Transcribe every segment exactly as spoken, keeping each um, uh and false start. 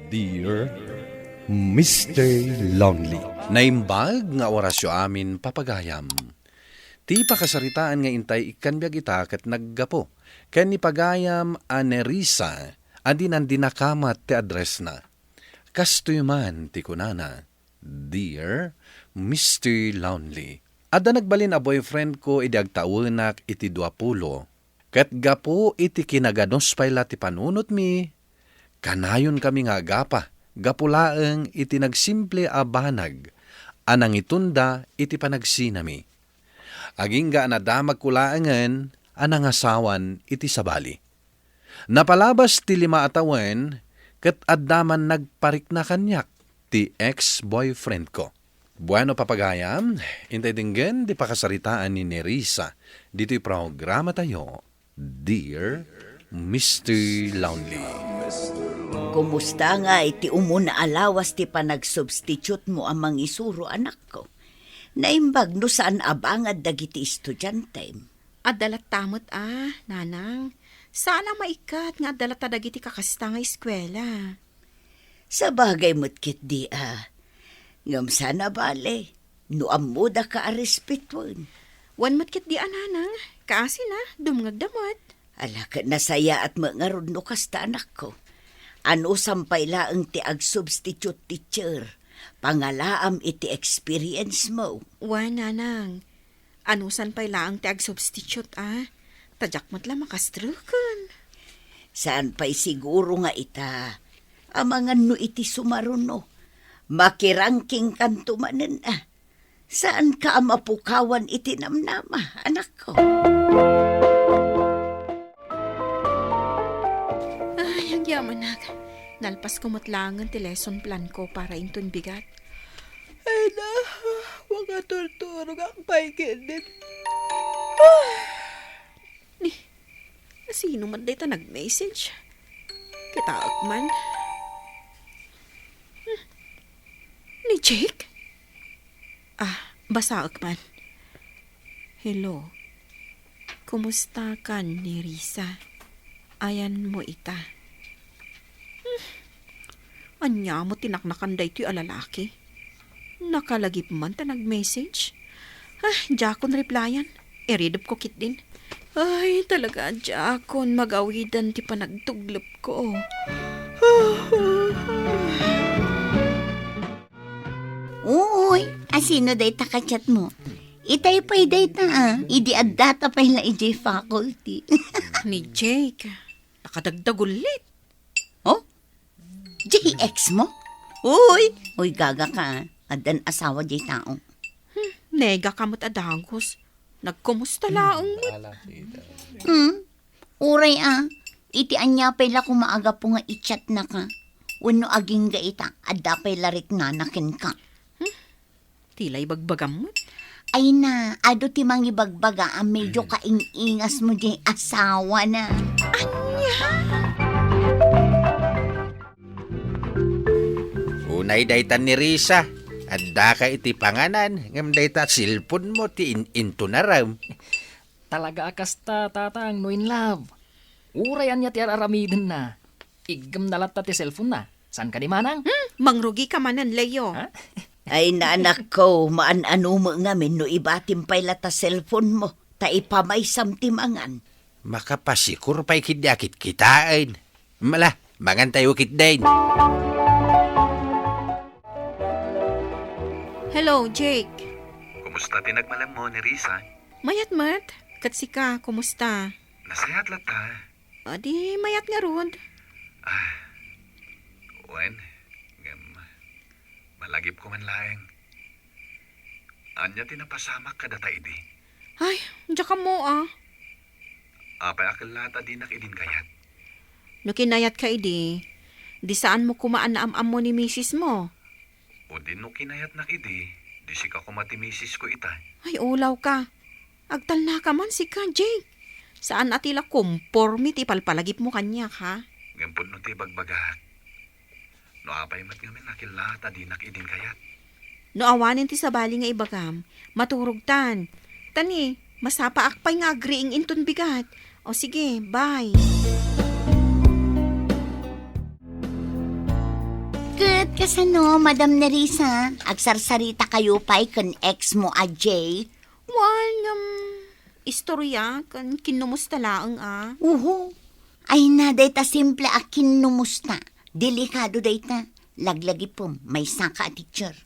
Dear Mister Lonely. Naimbag nga orasyo amin, papagayam. Ti pakasaritaan nga intay ikkan biag ita ket naggapu ken ni pagayam a Nerissa a dinan dinakamat ti addressna. Kastoy man ti kunana, "Dear Mister Lonely, adda nagbalin a boyfriend ko idi agtawenak iti duapulo, ket gapu iti kinaganus pay la ti panunotmi, kanayonkami nga agapa gapu laeng iti nagsimple a banag a nangitunda iti panagsinami. Agingga a nadamagko laengen a nangasawan iti sabali. Napalabas ti lima a tawen, ket adda man nagparikna kaniak ti ex-boyfriend ko." Bueno, papagayam, intay denggen ti pakasaritaan ni Nerissa ditoy programatayo, Dear Mister Lonely. Kumusta nga iti umuna a lawas ti panagsubstitute mo a mangisuro, anakko? Naimbag no saan a bangad dagiti estudiantem. Adda latta met a, nanang. Saan a maikat nga adda latta dagiti kakasta nga eskuela. Sabagay met ketdi a. Ngem saan a bale, no ammodaka a respetuen. Wen met ketdi a, nanang. Kaasina, dumngegda met. Ala, ket nasayaat met ngarud no kasta, anakko. Anusan pay laeng ti agsubstitute teacher. Pangalaam iti experience mo. Wen, nanang. Anusan pay laeng ti agsubstitute a, ta diak met la makastreken. Saan pay siguro nga ita, amangan no iti sumaruno, makirangkingkanto manen a. Saanka a mapukawan iti namnama, anakko? Ay, agyamanak. Nalpasko met laengen ti lesson plan ko para inton bigat. Ay na, makaturturogak pay ketdin. Ni, sino man dayta nag-message? Kitaek man. Hmm. Ni Jake? Ah, basaek man. Hello. Kumusta ka, Nerissa? Ayanmo ita. Hmm. Ania met ti naknakan daytoy a lalaki? Nakalagip man ta nag-message. Ah, diakon replyan. Iridepko ketdin. Ay, talaga, diakon magawidan ti panagtuglep ko. Uy, asino dayta ka-chat mo? Itay pay dayta, ah. Idi addata pay la idiay faculty. Ni Jake. Nakadagdagullit. Oh? J X mo? Uy! Uy, gaga ka, ah. Addan asawa jay tao. Hmm, nega ka met a dagus. Nagkumusta laeng met. Hmm? Uray, ah. Iti ania pay la koma a gapu nga i-chat naka? Wenno agingga ita, adda pay la riknana kenka? Hmm? Ti la ibagbagam met. Ay na, adu ti mangibagbaga a medyo kaing-ingas mo di asawa na. Ania? Unay dayta ni Risa, addaka iti panganan, ngem dayta cellphone mo ti in-, intunarem. Talaga a kasta, tatang, no in love. Uray ania ti ar-aramidenna, iggemna latta ti cellphone-na. Saan kadi, manang? Hmm, mangrugi ka manen, Leo. Ha? Ay, naanakko, maan-ano met ngamin no ibatim pay latta cellphone mo, ta ipamaysam ti mangan. Makapasikur pay ketdi a kitkitaen. Mala, mangan tayo ketdin. Hello, Jake. Kumusta ti nagmalam mo ni Risa? Mayat met. Ket sika, kumusta? Nasayaat latta. Adi, mayat ngarud. Ah, wen, ngem, malagipko man laeng. Ania ti napasamak kadata idi? Ay, diak ammo, ah. Apay a kellaat a dinak idin kayat? No kinayatka idi, di saanmo koma a naam-ammo ni misis mo. O di no kinayatnak idi, di sika koma ti misis ko ita. Ay, ulaw ka. Agtalnaka man sika, Jake. Saan a ti la komporme ti ipalpalagipmo kaniak, ha? Ngem pudno ti ibagbagak. No apay met ngamin a kellaat a dinak idin kayat? No awanen ti sabali nga ibagam, maturogtan. Ta ni, masapaak pay nga agriing inton bigat. O sige, bye. Ket kasano, Madam Nerissa? Agsarsarita kayo pay ken ex mo a Jake? Wen, ngem, istorya ken kinnumusta laeng a. Uho. Ay na, dayta simple a kinnumusta. Delikado dayta. Laglagipem, maysaka a teacher.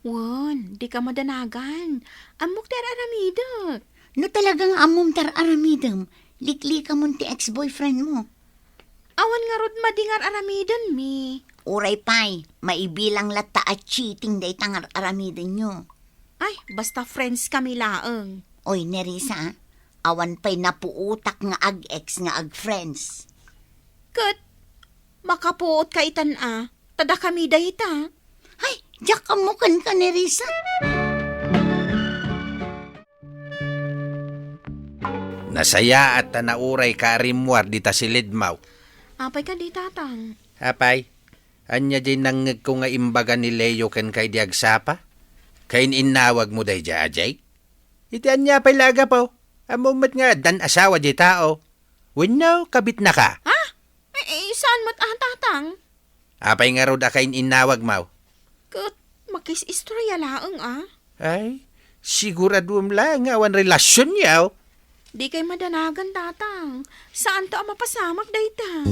Wen, dika madanagan. Ammok ti ar-aramidek. No talaga nga ammom ti ar-aramidem, liklikamon ti ex-boyfriend mo. Awan ngarud madi nga ar-aramidenmi. Uray pay, maibilang latta a cheating dayta nga ar-aramidenyo. Ay, basta friends kami laeng. Oy, Nerissa, awan pay napuotak nga ag-ex nga ag-friends. Ket, makapuot ka itan a, ta dakami dayta. Ay, diak ammo kenka, Nerissa. Nasayaat ta nauray ka a rimmuar dita silidmaw. Apay kadi, Tatang? Apay, ania diay nangngegko nga imbaga ni Leo kenka idi agsapa? Kain-innawag mo daydiay a Jake? Iti ania pay la a gapu? Ammom met nga addan asawa diay tao. Wenno, kabitna ka? Ha? Ay, ay, saan met a, Tatang? Apay ngarud a kain-innawag mo? Ket makis-istorya laeng a. Ay, siguraduem la nga awan relasionyo. Dikay madanagan, Tatang. Saanto a mapasamak dayta.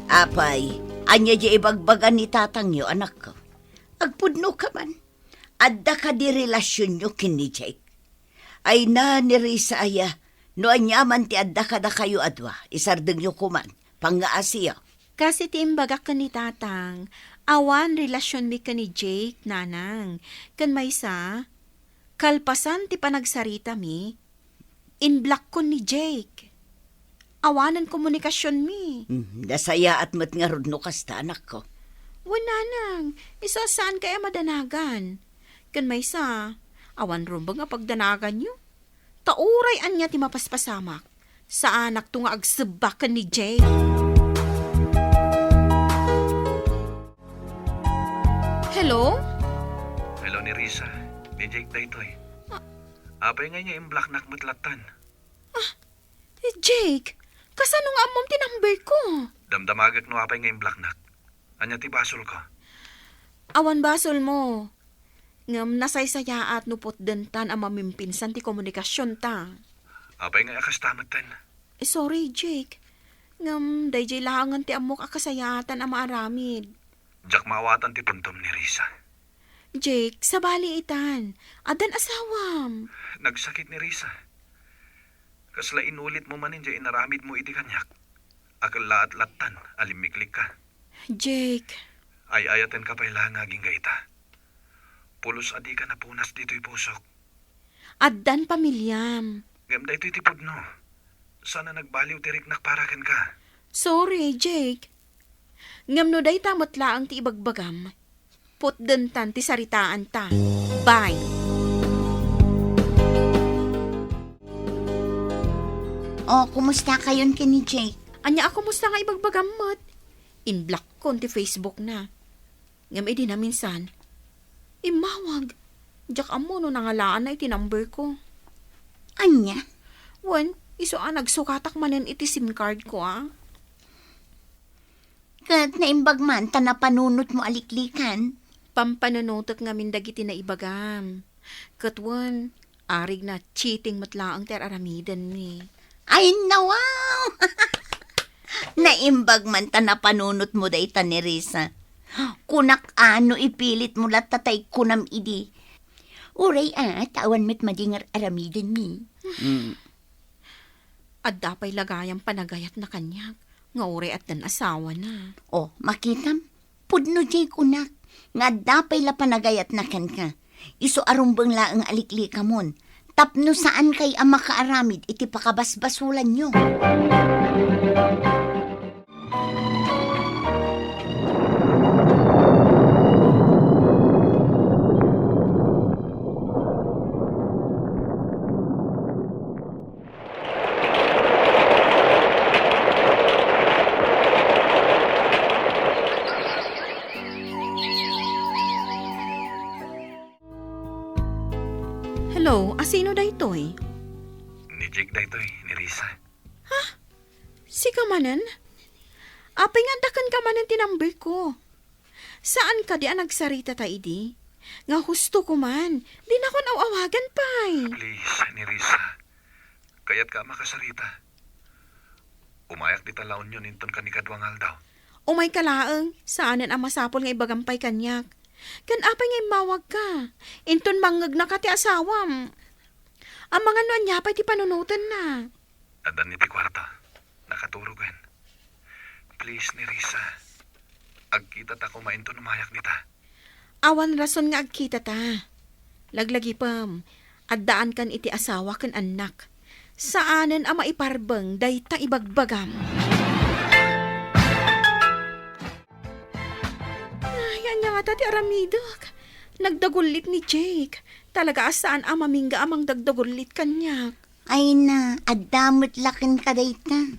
Apay, ania diay ibagbaga ni tatangyo, anakko? Agpudno ka man. Adda kadi relasionyo ken ni Jake? Ay na, Nerissa aya, no aniaman ti adda kadakayo a dua, isardengyo koman, pangngaasiyo. Kas iti imbagak ken ni Tatang, awan relasionmi ken ni Jake, Nanang. Ken maysa, kalpasan ti panagsaritami, inblockon ni Jake. Awanen komunikasionmi. Hmm, nasayaat met ngarud no kasta, anakko. Wen, Nanang, isu a saankay a madanagan. Ken maysa, awan rumbeng a pagdanaganyo. Ta uray ania ti mapaspasamak, saanakto nga agsebba ken ni Jake. Hello? Hello, Nerissa. Ni Jake daytoy. Ah. Apay nga ania imblocknak met lattan? Ah, eh, Jake, kasano nga ammom ti number ko? Damdamagek no apay nga imblocknak. Ania ti basolko? Awan basolmo. Ngem nasaysayaat no putdentan a mamimpinsan ti komunikasionta. Apay nga a kasta metten? Eh, sorry, Jake. Ngem daydiay laengen ti ammok a kasayaatan a maaramid. Diak maawatan ti puntom, Nerissa. Jake, sabali itan. Addan asawam. Nagsakit, Nerissa. Kasla inulitmo manen diay inaramidmo idi kaniak. A kellaat lattan a limmiklikka. Jake. Ay-ayatenka pay la nga agingga ita. Pulos a dika napunas ditoy pusok. Addan pamiliam. Ngem daytoy ti pudno. Saan a nagbaliw ti riknak para kenka. Sorry, Jake. Ngem no dayta met laeng ti ibagbagam, putdentan ti saritaanta. Bye. Oh, kumusta kayon ken ni Jake? Ania a kumusta nga ibagbagam met? Inblockon ti Facebook na. Ngem idi naminsan, immawag. Diak ammo no nangalaanna iti number ko. Ania? Wen, isu a nagsukatak manen iti SIM card ko, a. Ket naimbag man ta napanunotmo a liklikan? Pampanunotek ngamin dagiti naibagam. Ket wen, arigna cheating met laeng ti ar-aramidenmi. Ay, nawaw! Naimbag man ta napanunotmo dayta, Nerissa. Kunak a no ipilitmo latta ta ikkunam idi. Uray a, ta awan met madi nga ar-aramidenmi. Mm. Adda pay la gayam panagayatna kaniak, nga uray addan asawana. Oh, makitam? Pudno diay kunak, nga adda pay la panagayatna kenka. Isu a rumbeng laeng a liklikamon, tapno saankay a makaaramid iti pakabasbasolanyo. Hello, a sino daytoy? Ni Jake daytoy, Nerissa. Ha? Sika manen? Apay nga adda kenka manen ti number ko? Saan kadi a nagsaritata idi? Nga husto ko man, dinakon aw-awagan pay. Please, Nerissa. Kayatka a makasarita. Umayak dita La Union inton kanikadua nga aldaw. Umayka laeng, saanen a masapul nga ibagam pay kaniak. Ken apay nga immawagka? Inton mangngegnaka ti asawam. Amangan no ania pay ti panunotenna. Adda ni ti kuarto. Nakaturogen. Please, Nerissa. Agkitata koma inton umayak dita. Awan rason nga agkitata. Laglagipem, addaankan iti asawa ken annak. Saanen a maiparbeng dayta ibagbagam. Ay, ania ngata ti aramidek? Nagdagullit ni Jake. Talaga a saan a mamingga a mangdagdagullit kaniak. Ay na, adda met la kenka dayta.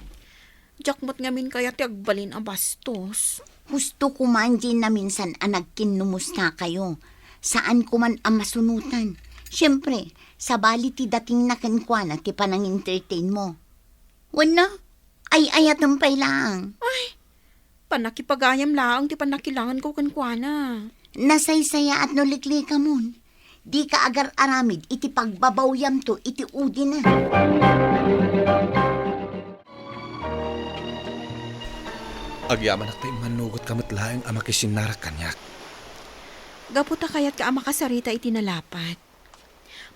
Diak met ngamin kayat ti agbalin a bastos. Husto ko man diay naminsan a nagkinnumustakayo. Saan ko man a masunotan. Siempre, sabali ti datingna kenkuana ti panangentertain mo. Wenno, ay-ayatem pay laeng. Ay, pannakipagayam laeng ti pannakilangenko kenkuana. Nasaysayaat no liklikamon. Dika agar-aramid iti pagbabawyamto iti udina. Agyamanak ta immannugotka met laeng a makisinnarak kaniak. Gapu ta kayatka a makasarita iti nalapat.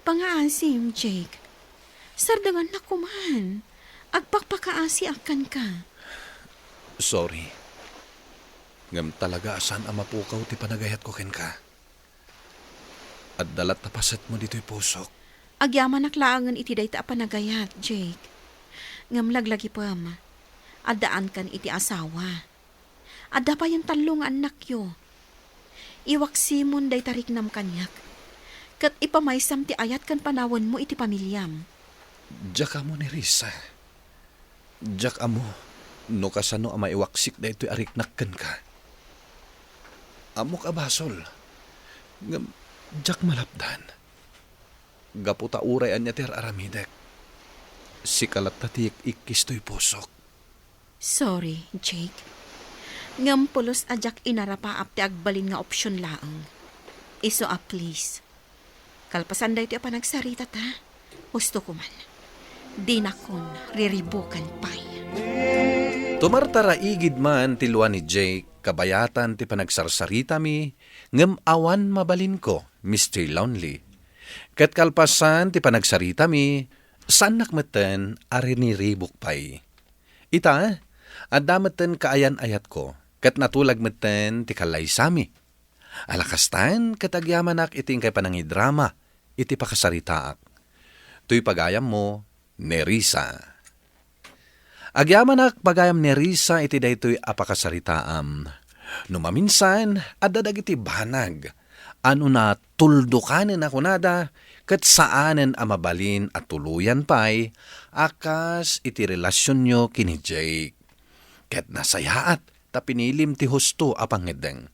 Pangaasim, Jake. Sardengannak koman. Agpakpakaasiak kenka. Sorry. Ngem talaga a saan a mapukaw ti panagayatko kenka. Adda latta pasetmo ditoy pusok. Agyamanak laengen iti dayta a panagayat, Jake. Ngem laglagipem, addaankan iti asawa. Adda payen tallo nga annakyo. Iwaksimon dayta riknam kaniak, ket ipamaysam ti ayat ken panawenmo iti pamiliam. Diak ammo, Nerissa. Diak ammo no kasano a maiwaksik daytoy a riknak kenka. Ammok a basol, ngem diak malapdan. Gapu ta uray ania ti ar-aramidek, sika latta ti ik-ikkis toy pusok. Sorry, Jake. Ngem pulos a diak inarapaap ti agbalin nga opsion laeng. Isu a please. Kalpasan daytoy a panagsaritata, husto ko man. Dinakon riribukan pay. Tumartaraigid man ti lua ni Jake kabayatan ti panagsarsaritami, ngem awan mabalinko, Mister Lonely. Ket kalpasan ti panagsaritami, saannak metten a riniribuk pay. Ita, adda metten kaayan-ayatko, ket natulag metten ti kallaysami. Ala kastan, ket agyamanak iti inkay panangidrama iti pakasaritaak. Toy pagayammo, Nerissa. Agyamanak pagayam Nerissa iti daytoy a pakasaritaam. No maminsan, adda dagiti banag a no natuldokanen a kunada, ket saanen a mabalin a tuloyan pay a kas iti relasionyo ken ni Jake. Ket nasayaat ta pinilim ti husto a pangngeddeng.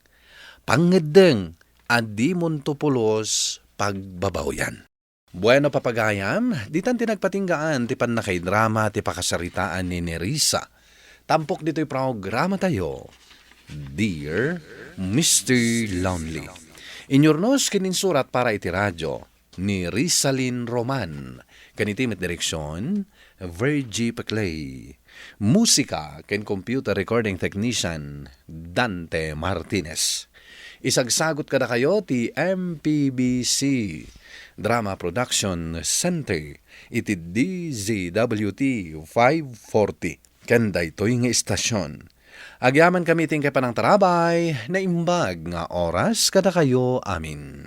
Pangngeddeng a dimonto pulos pagbabawian. Bueno, papagayam, ditan ti nagpatinggaan ti pannakaidrama ti pakasaritaan ni Nerissa. Tampok ditoy programatayo, Dear Mister Lonely. Inyurnos ken insurat para iti radio ni Rizalin Roman. Ken iti met direksion, Virgie Peclay. Musika ken computer recording technician, Dante Martinez. Isagsagot kadakayo ti M P B C Drama Production Center iti D Z W T five forty. Ken daytoy nga istasion, agyamankami iti inkay panangtarabay, naimbag nga oras kadakayo amin.